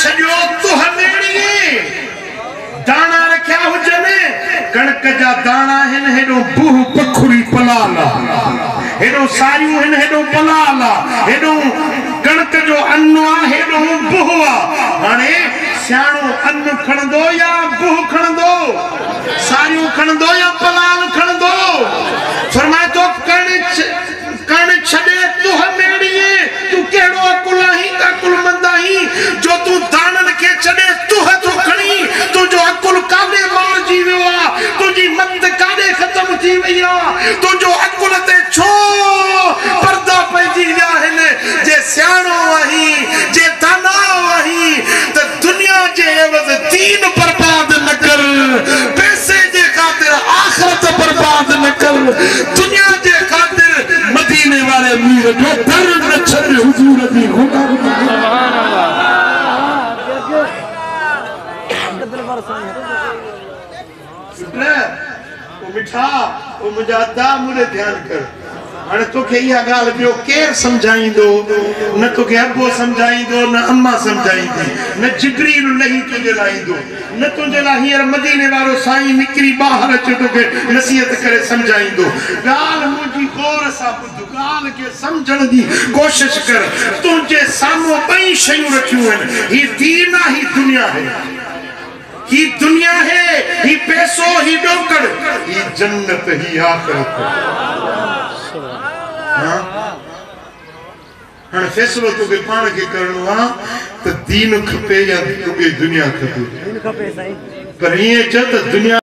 ڇڏيو تهه ميڙيئين، داڻا رکيا هجن، ڪڻڪ جا داڻا آهن، هيڏو بوهه پکڙي پلال آ، هيڏو ساريون آهن، هيڏو پلال آ، هيڏو ڪڻڪ جو ان آ، هيڏو بوهه آ. هاڻي سياڻو ان کڻندو يا بوهه کڻندو؟ ساريون کڻندو يا پلال کڻندو؟ فرمائي ٿو ڪڻ ڇڏي تهه ميڙيئين، تون ڪهڙو عقل آهين ته عقلمند آهين جو تون داڻن کي ڇڏي تهه ٿو کڻين؟ تنهنجو عقل ڪاڏي مارجي ويو آ؟ تنهنجي مت ڪاڏي ختم ٿي وئي آ؟ تنهنجو عقل تي ڇو پردا پئجي ويا آهن؟ جي سياڻو آهين، جي داناء آهين ته دنيا جي عيوض دين برباد نه ڪر، پئسي جي خاطر آخرت برباد نه ڪر، دنيا جي خاطر مديني واري مير جو در نه ڇڏ، حضور جي غلامي. سبحان الله. پٽ او مٺا، او منهنجا ادا، مون ڏي ڌيان ڪر. هاڻي توکي اها ڳالهه ٻيو ڪير سمجهائيندو؟ نه توکي ابو سمجهائيندو، نه اما سمجهائيندي، نه جبريل لهي تنهنجي لاء ايندو، نه تنهنجي لاء هينئر مديني وارو سائين نڪري ٻاهر اچي توکي نصيحت ڪري سمجهائيندو. ڳالهه منهنجي غور سان ٻڌ، ڳالهه کي سمجهڻ جي ڪوشش ڪر. تنهنجي سامهون ٻئي شيون رکيون آهن، هي دين آ، هي دنيا آهي. هي دنيا هي، هي پئسو، هي ڏوڪڙ، هي جنت، هي آخرت. ها هاڻي فيصلو توکي پاڻ کي ڪرڻو آ ته دين کپي يا توکي دنيا کپي. دين کپي سائين. پر ائين چئه ته دنيا.